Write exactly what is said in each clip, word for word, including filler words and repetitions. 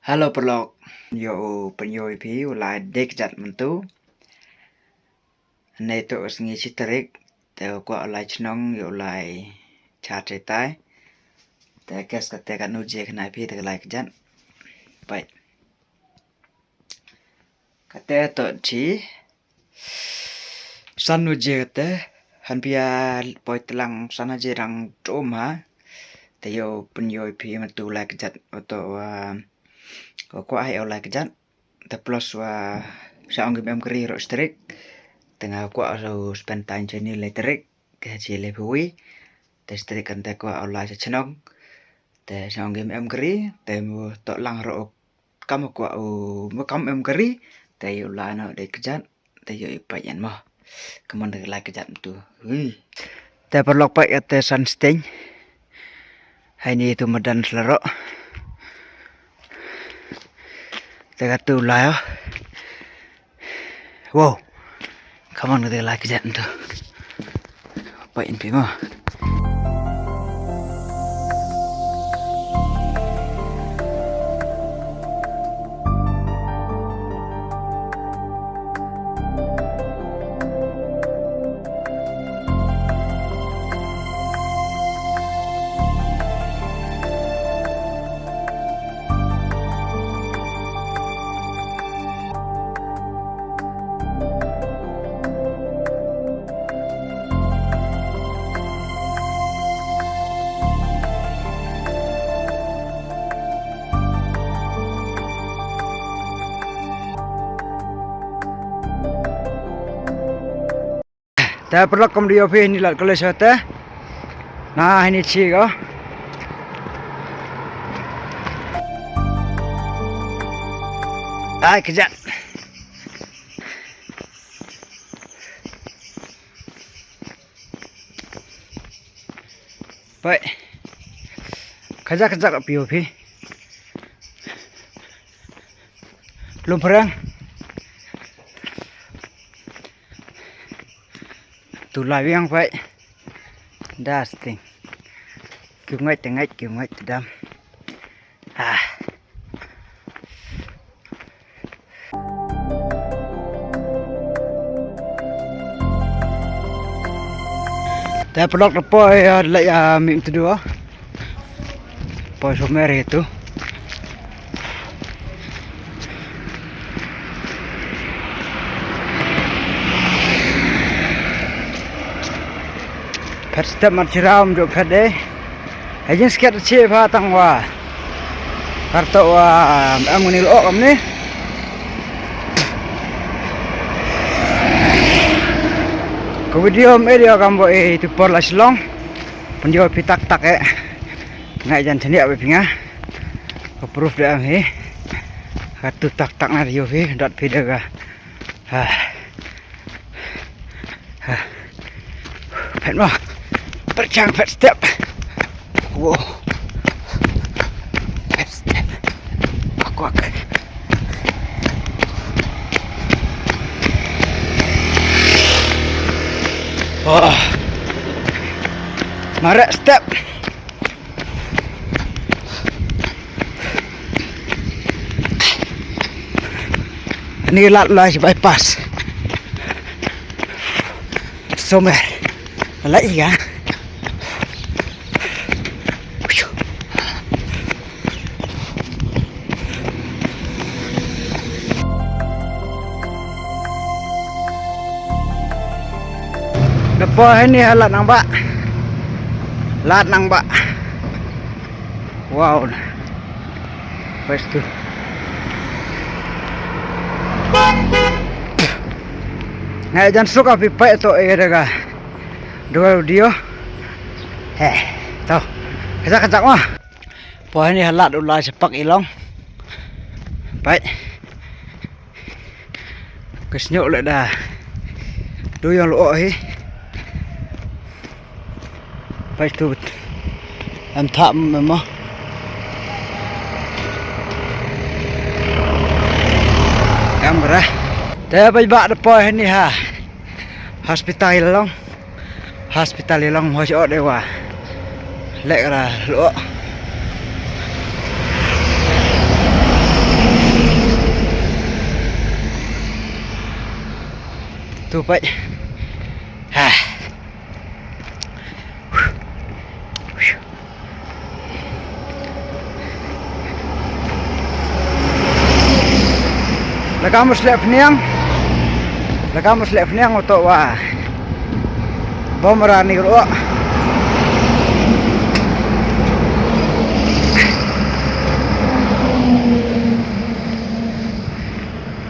Hello paralok, yow pynyoo i phi u lai dei kjat mynta. Nei toh ka sngi chi tarik, te kwah u lai chnong, yow lai cha chai tai. Te kes kate ka nu je khana phi te ka lai kjat. Pai. Kate toh chi san waje kate, han pia poi tlang san waje rang trum ha. Te yow pynyoo i phi mynta u lai kjat, u toh wa, wa kwah hi u lai kjat. Te plus wa sa ong ki em kari roh strik. Te nga kwah sa u spend time chani lai tarik, ke chi lai phi wi. Te strik kan te kwah u lai sa chnong. Te sa ong ki em kari, te mo toh lang roh kam kwah u, mo kam em kari, te yow lai noh dei kjat, te yow i pait yan mo. Kammon dei lai kjat mynta. Wi. Te paralok pai kate san steng. Heini tu madan sla roh. Te katu lai o. Wow. Kammon ka dei lai kjat mynta. Pai in phi mo. Te paralok kam dei yow phi heini lad college te. Na heini chi ko. Ai kjat. Pai. Kjat kjat ka phi yow phi. Lum phareng. Tu lai wiang pai. Dusting. Kiw ngait te ngait, kiw ngait te dam. Ah. Te paralok te poi, ah, leh, ah, mih tu dua. Poi sumer itu. Phet step mar chiram jo phet de. Hajin sket chi pha tang wa. Kar toh wa, em ngani lo kam ni. Ka video em area kam bo e tu por la Shillong. Pynyoo phi tak tak e. Ngai jan chaniah ba phi nga. Ka proof da em hi. Ka tu tak tak na yow phi, dot phi da ka. Ha. Ha. Phet mo. Pyrchang phet step. Wow. Phet step. Kwak kwak. Wah. Mareh step. Ni lad lai bypass. Sumer. Lai ya. Da poi heini ha Lad Nangbah. Lad Nangbah. Wow. Pais tu. Ngai jan suk a phi pai to e da ka. Dua video. He. To. Kajak kajak ma. Poi heini ha lad u lai chapak i long. Pai. Ka sñiuh le da. Du yong lo hi. Pai tu. Em thap me mo. Em kra. Te pai ba da poi heini ha. Hospital i long. Hospital i long hoi o de wa. Lek ra lo. Tu pait. Ha. Laka mus leh pniang. Laka mus leh pniang u toh wa. Bom ra ni ro.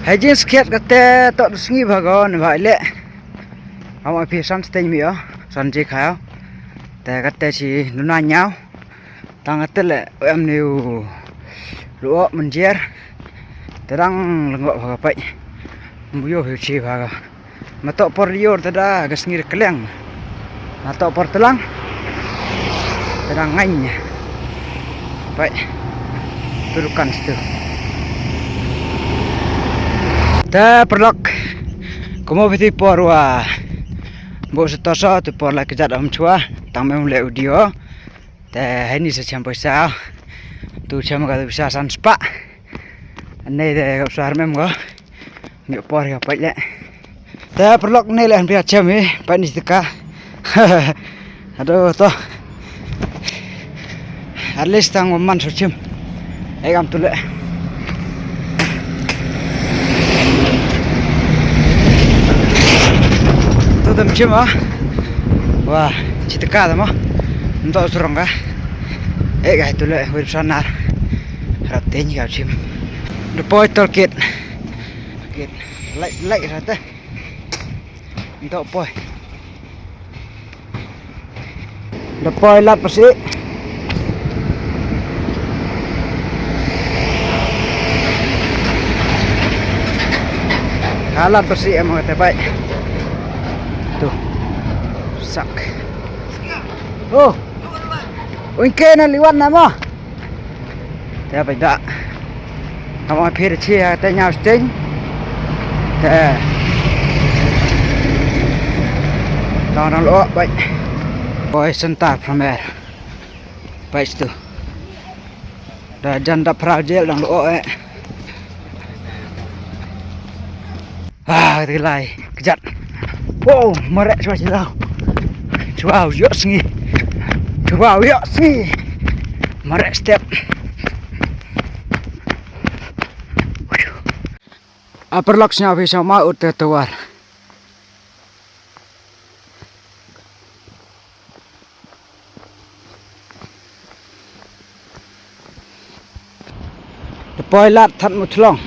Hei jingskhiat kate toh du sngi bha ko ni bha le. Am phi san steng mi o, san ji khaw. Te kate chi nuna nyaw. Tang kate le em ni u luo menjer. Te dang lengo bha ka pait. Mbuyo hi chi bha ka. Ma toh por lior te da ka sngi re kleng. Ma toh por tlang. Te dang ngain. Pait. Turukan stu. Te perlok. Komo biti por wa. Bo se toso tu por la kejat am chua. Tang mem le audio. Te hei ni sa chem poisa. Tu chem ka poisa san spah. Nei de ka poisa mem ko. Ngi por ya pait le. Te perlok nei le han pia chem hi, pait ni tika. Aduh to. At least tang man so chem. Ei kam tu le. Tu dem chem ah. Wa, chi tika dem ah. Nto surong ka. Ei ka tu le, wir sanar. Rap te ni ka chem. Depoi toll gate. Gate. Lai, lai rate. Nto poi. Depoi lat pasi. Ha lat pasi em te bai. Tu. Sak. Oh. Uin ke na liwan na mo. Te pait da. Tama phi re chi ha te nyaw sting. Te. Tang nang lo pait. Poi Santa Pramer. Pait stu. Da jan da pra jel dang lo eh. Ah, te lai, kejat. Wow, marek chwa chwa. Chwa, yo sngi. Chwa, yo sngi. Marek step. Upper Lock sñiaw phi sñiaw ma ut te tawar. Depoi lat Thadmuthlong.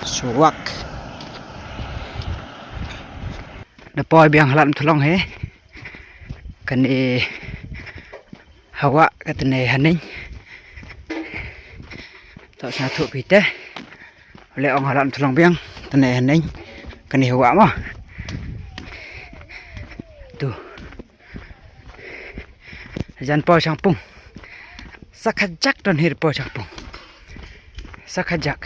Suwak. Depoi biang Thadmuthlong hi. Kani hawa katne haning. To sa thu pite. Le ong Thadmuthlong biang, tane haning. Kani hawa mo. Tu. Jan poi Changpung. Sakhajak don hir poi Changpung. Sakhajak.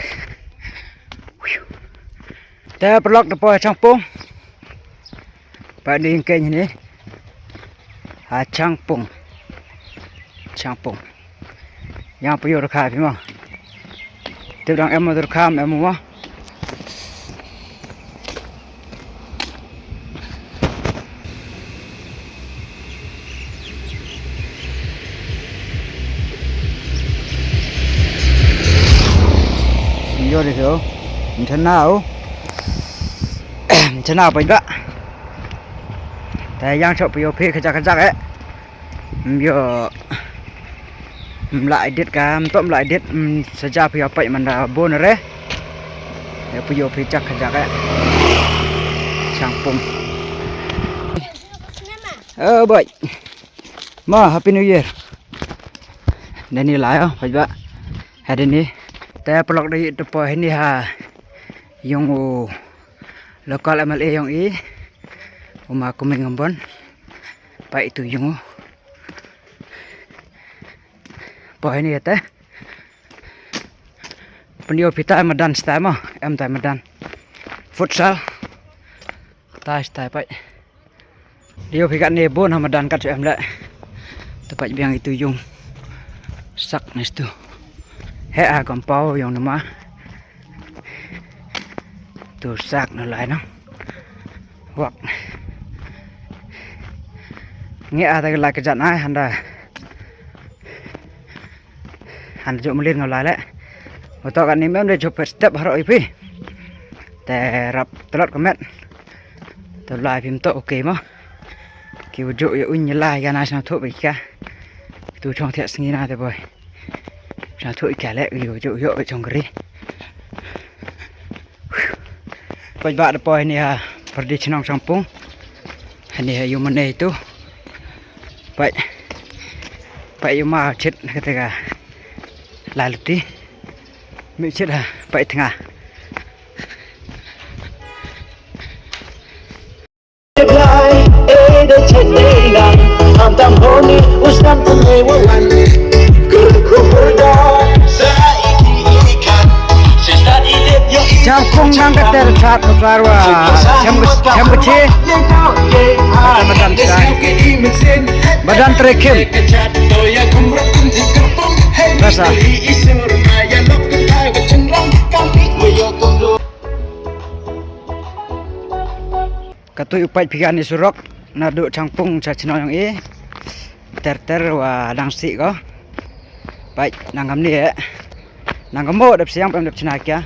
Te perlok te poi Changpung. Pait ni keng ni. Ha Changpung. Changpung. Yang pyu rkha phi mo. Te dang em mo rkha em mo. Yo de so. Internal. Internal pait ba. Te yang chok phi yo phi kajak kajak eh. Yo. Mla edit ka, mto mla edit, mm, saja phi yo pait manda bon re. Ya phi yo phi jak kajak eh. Changpung. Oh boy. Ma, Happy New Year. Dani la yo, pait ba. Ha dani. Te perlok dei te poi hini ha. Yung u local M L A yong i, u ma Kuming Ngamban. Pait tu yung u. Poi ni te. Pynyoo phi tai madan stai mo, em tai madan. Futsal. Tai stai pait. Yo phi katne bon ha madan kat em le. Te pait biang itu yung. Sak ni stu. He a kompau yong nama. Tu sak na lai na. Wak. Nge a da la ka jan ai handa. Handa ju mlin nga lai le. Wa to ka ni mem de ju pet step haro i phi. Te rap tlot ka met. Te lai phim to okay mo. Ki wa ju ya uñ lai ka na sna thu bi ka. Tu chong thiah sngi na te boy. Sna thu i ka le ki wa ju yo chong kri. Pait ba da poi ni ha pyrdi chnong Changpung. Hani ha yu mane tu. Pait. Pait yu ma chit kata ka. Lai luti. Mi chit ha pait tnga. Changpung nang ka ter chat ko sarwa. Chem chem che. Madan tre. Madan tre kim. Basa. Katu u pait phi ka ni surok, na du Changpung cha chnong yong i. Ter ter wa dang si ko. Pait nang kam ni e. Nang kam mo dep siang pem dep chna kya.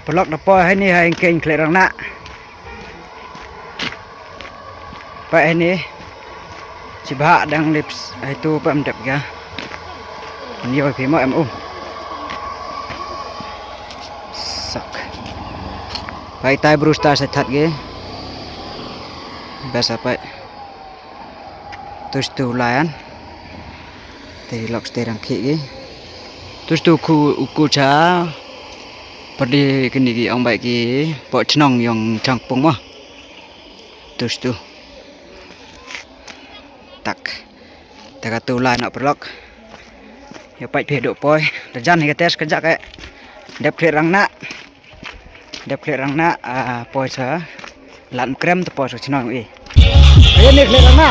Pyrlok da poi hani ha ingke khlek rang na. Pait hani. Chibha dang lips hai tu pem dep kya. Ni yo phi mo em u. Sak. Pait tai brus tai sa that ge. Basa pait. Tus tu layan. Te lok ste rang khi ge. Tus tu ku u ku cha. Pyrdi kini ki ong bai ki po chnong yong Changpung mo. Tus tu. Tak. Te katu lai na pyrlok. Ya pait phi du poi. Da jan hi ka test ka jak e. Dep khlek rang na. Dep khlek rang na, ah, poi sa. Lat mkrem te poi sa chnong i. Ayo ni khlek rang na.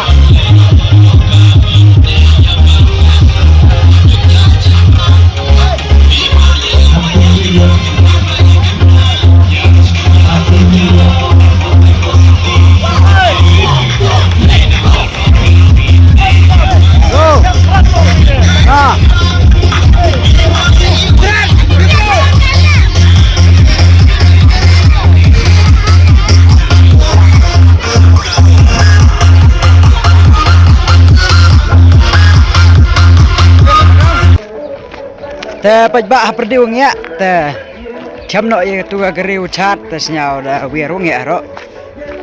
Te pait ba ha pyrdi u ngia te. Chem noh ya tu ka gari u chat te sñiaw da wiar u ngia ro.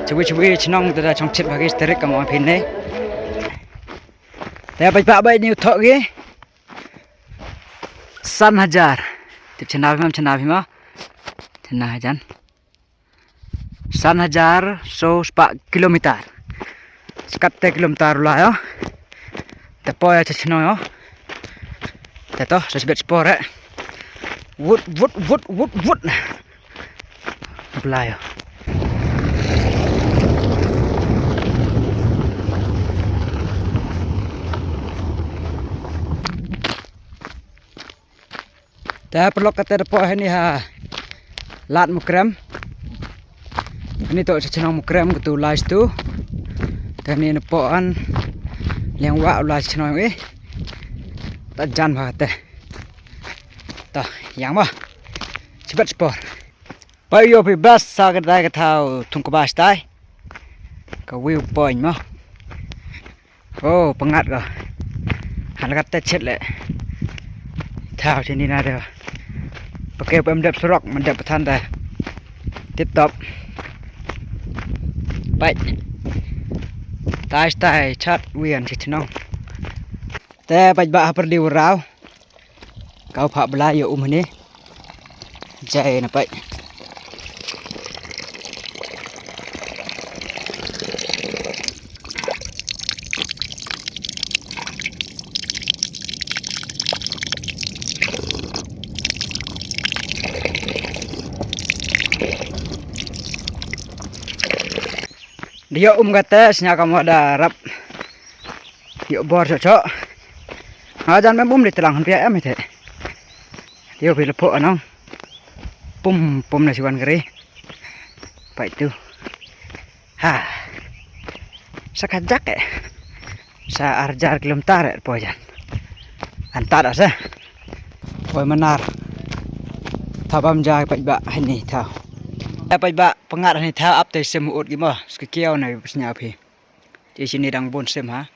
Chwi chwi chnong te da chong chit bagi sterik kam ong phi ne. Te pait ba bai ni u thok gi. San hajar. Tip chna phi ma, chna phi ma. Chna hajar. San hajar so spah kilometer. Skat te kilometer la yo. Te poi ya cha chnong yo. Te to, sa sbet spor e. Wut, wut, wut, wut, wut. Bla yo. Te pyrlok kate da poi hani ha Lad Mukrem. Hani to cha chnong Mukrem katu lai stu. Te hani na poi an liang wa u lai chnong i. Ta jan bha te. Ta yang ma. Chibet spor. Pa yo phi bas sa ka dai ka thau thung ka bas tai. Ka view point mo. Oh, pangat ko. Han kat te chet le. Thau chini na de. Pake pem dep surok, man dep pathan de. Tip top. Pait. Tai tai chat wian chi chnong. Te pait ba ha pyrdi u rau. Kau phah bla yo um hne. Jai na pait. Dio um kate sñiaw kam wa da rap. Yo bor cho cho. Nga jan mem um li tlang han pia em hi the. Yo phi la pho anong. Pum, pum na siwan kari. Pait tu. Ha. Sa kajak e. Sa arjar kilometer e poi jan. Antar asa. Poi manar. Thaw bam ja pait ba hani thaw. Ya pait ba pangat hani thaw ap te sem ut ki mo. Ski kiau na psnya phi. Te sini dang bun sem ha.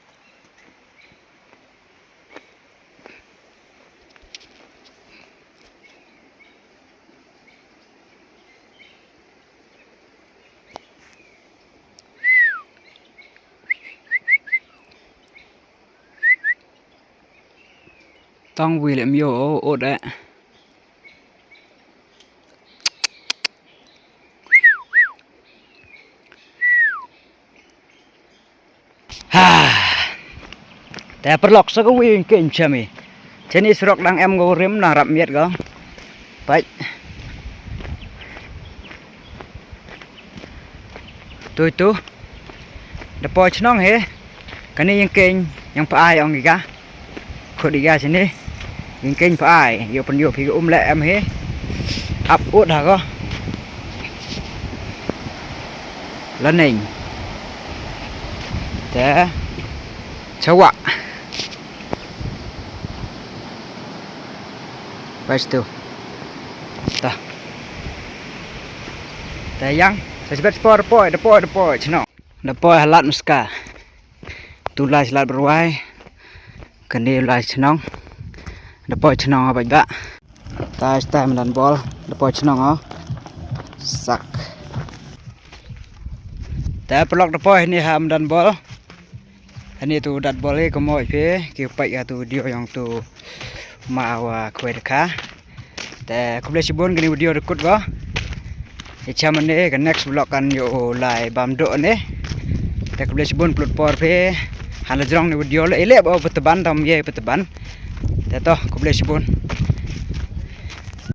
Tang wi lem yo, o, o, da. Ha. Te paralok sa ka wi ken chami. Chani surok dang em ko rim na rap miet ko. Pait. Tu tu. Da poi chnong he. Kani yang ken, yang pa ai ong ka. Khut i ga sini. Ing keng pa ai, yo pun yo phi um le em he. Ap ut ha ko. La neng. Te. Chawa. Pas tu. Ta. Te yang. Sa sibet spor poi, da poi, da poi, chnong. Da poi halat muska. Tu lai slat berwai. Kani lai chnong. Da poi chnong abai ba. Tai tai madan bol. Da poi chnong o. Sak. Te paralok da poi ni ha madan bol. Ani tu dat bol e ko mo phi. Ki pait ka tu video yong tu ma wa khwai da kha. Te khublei chibun kani video da kut ko. I cham ne ka next vlog kan yo lai bam do ne. Te khublei chibun plut por phi. Han la jrong ni video le ile ba pataban tam ye pataban. Te to khublei chibun.